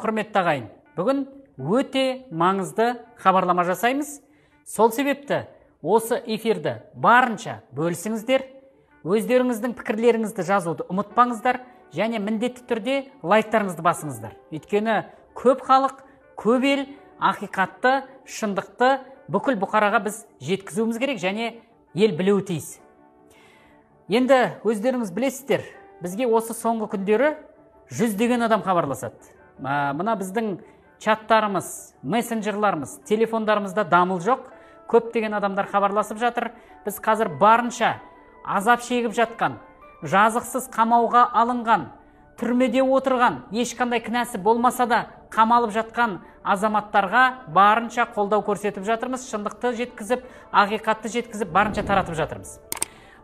Құрметті ағайын, бүгін өте маңызды хабарлама жасаймыз. Сол себепті осы эфирді барынша бөлісіңіздер, өздеріңіздің пікірлеріңізді жазуды ұмытпаңыздар және міндетті түрде лайктарыңызды басыңыздар. Өйткені көп халық, көп ел ақиқатты, шындықты бүкіл бұқараға біз жеткізуіміз керек және ел білуі тиіс. Енді өздеріңіз білесіздер, бізге осы соңғы күндері жүздеген адам хабарласады. Мына біздің чаттарымыз, мессенджерларымыз, телефондарымызда дамыл жоқ. Көптеген адамдар хабарласып жатыр. Біз қазір барынша азап шегіп жатқан, жазықсыз қамауға алынған, түрмеде отырған, ешқандай кінәсі болмаса да қамалып жатқан азаматтарға барынша қолдау көрсетіп жатырмыз, шындықты жеткізіп, ақиқатты жеткізіп, барынша таратып жатырмыз.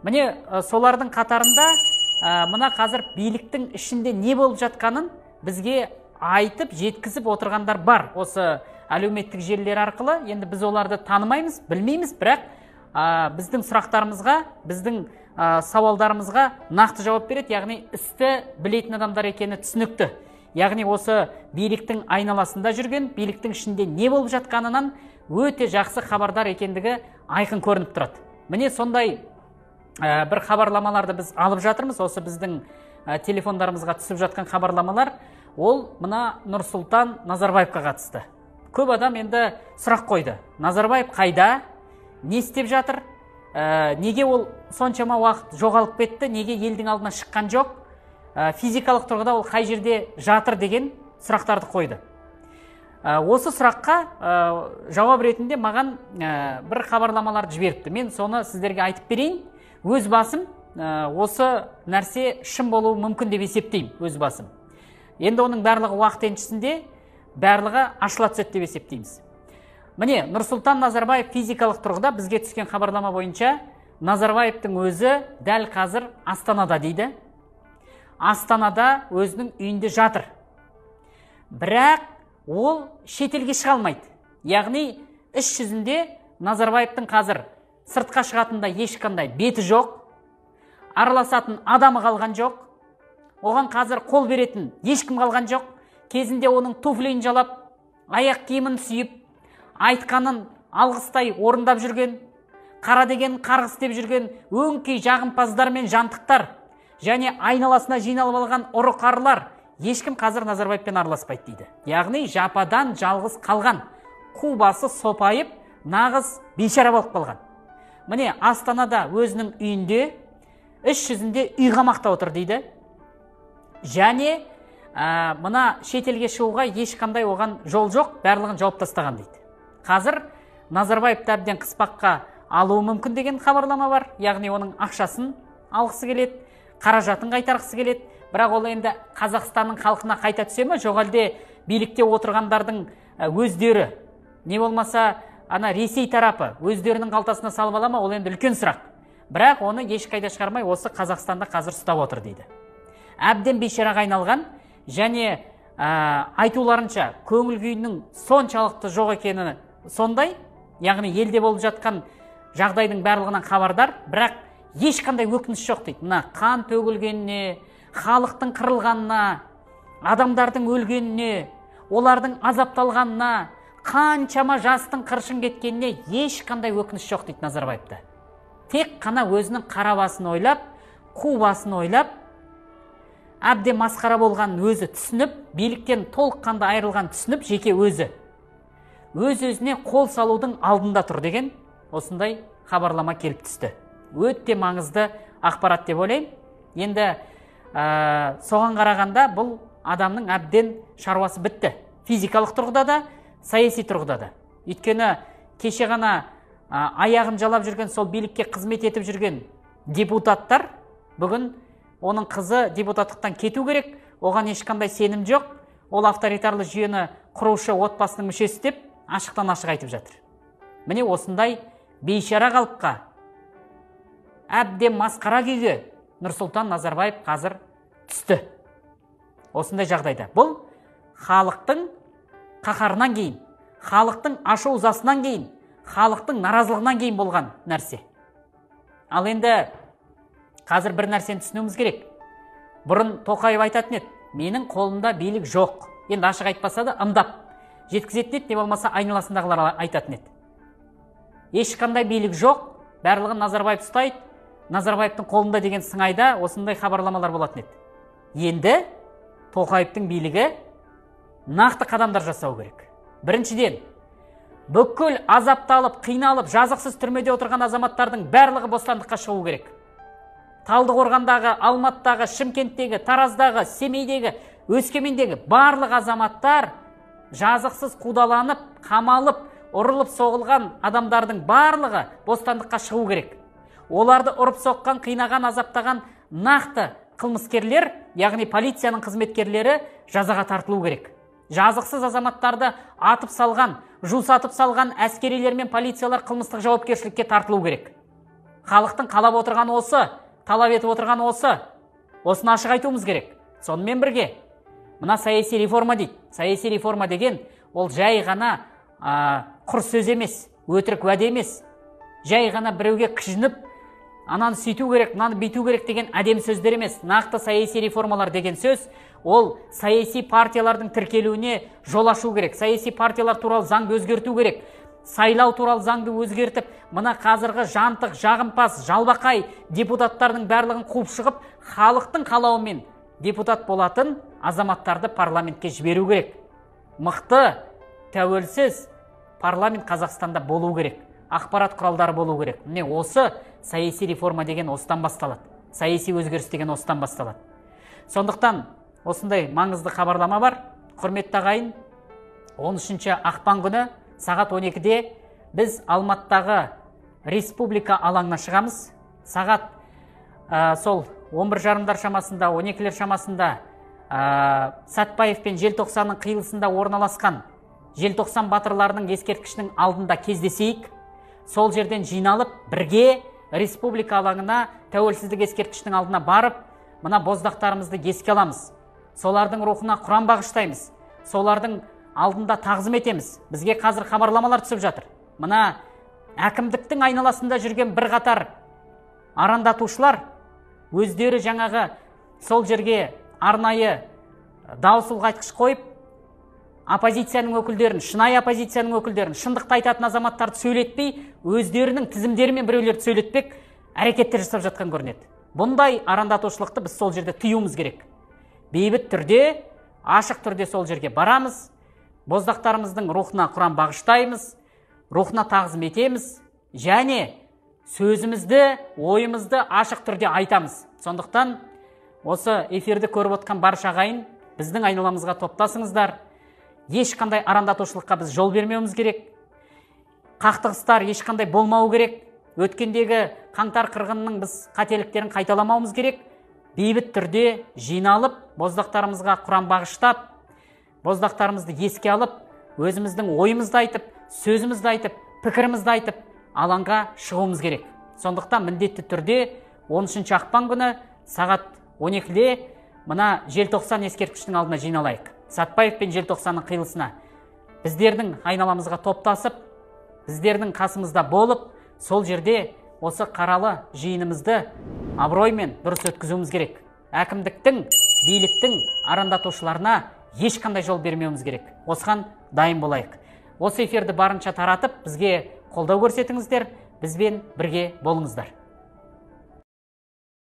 Міне, солардың қатарында мына қазір биліктің ішінде не болып жатқанын бізге айтып, жеткізіп отырғандар бар. Осы әлеуметтік желілер арқылы. Енді біз оларды танымаймыз, білмейміз, бірақ біздің сұрақтарымызға, біздің сауалдарымызға нақты жауап береді, яғни істі білетін адамдар екені түсінікті. Яғни осы биліктің айналасында жүрген, биліктің ішінде не болып жатқанынан өте жақсы хабардар екендігі айқын көрініп тұрады. Міне сондай бір хабарламаларды біз алып жатырмыз. Осы біздің телефондарымызға түсіп жатқан хабарламалар, ол мына Нұрсұлтан Назарбаевқа қатысты. Көп адам енді сұрақ қойды. Назарбаев қайда? Не істеп жатыр? Неге ол соншама уақыт жоғалып кетті? Неге елдің алдына шыққан жоқ? Физикалық тұрғыда ол қай жерде жатыр деген сұрақтарды қойды. Осы сұраққа жауап ретінде маған бір хабарламаларды жіберіпті. Мен соны сіздерге айтып берейін. Өз басым осы нәрсе шын болуы мүмкін деп есептеймін, өз басым. Енді оның барлығы уақыт еншісінде, барлығы ашыла түседі деп есептейміз. Міне, Нұрсұлтан Назарбаев физикалық тұрғыда бізге түскен хабарлама бойынша Назарбаевтың өзі дәл қазір Астанада дейді. Астанада өзінің үйінде жатыр. Бірақ ол шетелге шыға алмайды. Яғни іс жүзінде Назарбаевтың қазір сыртқа шығатындай ешқандай беті жоқ, араласатын адамы қалған жоқ, оған қазір қол беретін ешкім қалған жоқ. Кезінде оның туфлиін жалап, аяқ киімін сүйіп, айтқанын алғыстай орындап жүрген, қара деген қарғыс деп жүрген өңкей жағымпаздар мен жантықтар және айналасына жиналып алған ұры-қарылар ешкім қазір Назарбаевпен араласпайды дейді. Яғни жападан жалғыз қалған, қу басы сопайып, нағыз бейшара болып қалған. Міне, Астанада өзінің үйінде, іс жүзінде үй қамақта отыр дейді. Және мына шетелге шығуға ешқандай оған жол жоқ, барлығын жауып тастаған дейді. Қазір Назарбаевты әбден қыспаққа алуы мүмкін деген хабарлама бар. Яғни оның ақшасын алғысы келеді, қаражатын қайтарғысы келеді. Бірақ ол енді Қазақстанның халқына қайта түсе ме, жоқ әлде билікте отырғандардың өздері, не болмаса ана Ресей тарапы өздерінің қалтасына салып ала ма, ол енді үлкен сұрақ. Бірақ оны ешқайда шығармай осы Қазақстанда қазір ұстап отыр дейді. Әбден бейшараға айналған және айтуларынша көңіл күйінің соншалықты жоқ екені сондай, яғни елде болып жатқан жағдайдың барлығынан хабардар, бірақ ешқандай өкініш жоқ дейді. Мына қан төгілгеніне, халықтың қырылғанына, адамдардың өлгеніне, олардың азапталғанына, қаншама жастың қыршын кеткеніне ешқандай өкініш жоқ дейді Назарбаевта. Тек қана өзінің қара басын ойлап, қу басын ойлап, әбден масқара болғанын өзі түсініп, биліктен толыққанды айырылғанын түсініп, жеке өзі өз-өзіне қол салудың алдында тұр деген осындай хабарлама келіп түсті. Өте маңызды ақпарат деп ойлаймын. Енді соған қарағанда бұл адамның әбден шаруасы бітті. Физикалық тұрғыда да, саяси тұрғыда да. Өйткені кеше ғана аяғын жалап жүрген, сол билікке қызмет етіп жүрген депутаттар бүгін оның қызы депутаттықтан кету керек, оған ешқандай сенім жоқ, ол авторитарлы жүйені құрушы отбасының мүшесі деп ашықтан ашық айтып жатыр. Міне осындай бейшара қалыпқа, әбден масқара күйге Нұрсұлтан Назарбаев қазір түсті. Осындай жағдайда. Бұл халықтың қаһарынан кейін, халықтың ашу ызасынан кейін, халықтың наразылығынан кейін болған нәрсе. Ал енді қазір бір нәрсені түсінуіміз керек. Бұрын Тоқаев айтатын еді, менің қолымда билік жоқ. Енді ашық айтпаса да ымдап жеткізетін еді, не болмаса айналасындағылар айтатын еді. Ешқандай билік жоқ, барлығын Назарбаев ұстайды, Назарбаевтың қолында деген сыңайда осындай хабарламалар болатын еді. Енді Тоқаевтың билігі нақты қадамдар жасау керек. Біріншіден, бүкіл азапталып, қиналып, жазықсыз түрмеде отырған азаматтардың барлығы бостандыққа шығу керек. Талдықорғандағы, Алматыдағы, Шымкенттегі, Тараздағы, Семейдегі, Өскемендегі барлық азаматтар жазықсыз қудаланып, қамалып, ұрылып соғылған адамдардың барлығы бостандыққа шығу керек. Оларды ұрып соққан, қинаған, азаптаған нақты қылмыскерлер, яғни полицияның қызметкерлері жазаға тартылу керек. Жазықсыз азаматтарды атып салған, жусатып салған әскерилер мен полициялар қылмыстық жауапкершілікке тартылу керек. Халықтың қалап отырғаны осы, талап етіп отырғаны осы. Осыны ашық айтуымыз керек. Сонымен бірге мына саяси реформа дейді. Саяси реформа деген ол жай ғана құр сөз емес, өтірік уәде емес. Жай ғана біреуге кіжініп, ананы сөйту керек, мынаны бүйту керек деген әдемі сөздер емес. Нақты саяси реформалар деген сөз ол саяси партиялардың тіркелуіне жол ашу керек. Саяси партиялар туралы заңды өзгерту керек. Сайлау туралы заңды өзгертіп, мына қазіргі жантық, жағымпаз, жалбақай депутаттардың барлығын қуып шығып, халықтың қалауымен депутат болатын азаматтарды парламентке жіберу керек. Мықты, тәуелсіз парламент Қазақстанда болу керек. Ақпарат құралдары болу керек. Міне осы саяси реформа деген осыдан басталады. Саяси өзгеріс деген осыдан басталады. Сондықтан осындай маңызды хабарлама бар. Құрметті ағайын, 13 ақпан күні сағат 12-де біз Алматыдағы Республика алаңына шығамыз. Сағат сол 11:30 шамасында, 12-лер шамасында Сәтбаев пен Желтоқсанның қиылысында орналасқан Желтоқсан батырларының ескерткішінің алдында кездесейік. Сол жерден жиналып, бірге Республика алаңына, тәуелсіздік ескерткішінің алдына барып, мына боздақтарымызды еске аламыз. Солардың рухына құран бағыштаймыз. Солардың алдында тағзым етеміз. Бізге қазір хабарламалар түсіп жатыр. Мына әкімдіктің айналасында жүрген бірқатар арандатушылар өздері жаңағы сол жерге арнайы дауыс ұлғайтқыш қойып, оппозицияның өкілдерін, шынайы оппозицияның өкілдерін, шындықты айтатын азаматтарды сөйлетпей, өздерінің тізімдерімен біреулерді сөйлетпек әрекеттер жасап жатқан көрінеді. Бұндай арандатушылықты біз сол жерде тыюымыз керек. Бейбіт түрде, ашық түрде сол жерге барамыз, боздақтарымыздың рухына құран бағыштаймыз, рухына тағзым етеміз және сөзімізді, ойымызды ашық түрде айтамыз. Сондықтан осы эфирді көріп отқан барша ағайын, біздің айналамызға топтасыңыздар. Ешқандай арандатушылыққа біз жол бермеуіміз керек. Қақтығыстар ешқандай болмау керек. Өткендегі қаңтар қырғынының біз қателіктерін қайталамауымыз керек. Бейбіт түрде жиналып, боздақтарымызға құран бағыштап, боздақтарымызды еске алып, өзіміздің ойымызды айтып, сөзімізді айтып, пікірімізді айтып, алаңға шығуымыз керек. Сондықтан міндетті түрде 13 ақпан күні сағат 12-де мына Желтоқсан ескерткіштің алдына жиналайық. Сәтбаев пен Желтоқсанның қиылысына біздердің айналамызға топтасып, біздердің қасымызда болып, сол жерде осы қаралы жиынымызды абыроймен дұрыс өткізуіміз керек. Әкімдіктің, биліктің арандатушыларына ешқандай жол бермеуіміз керек. Осыған дайын болайық. Осы эфирді барынша таратып, бізге қолдау көрсетіңіздер, бізбен бірге болыңыздар.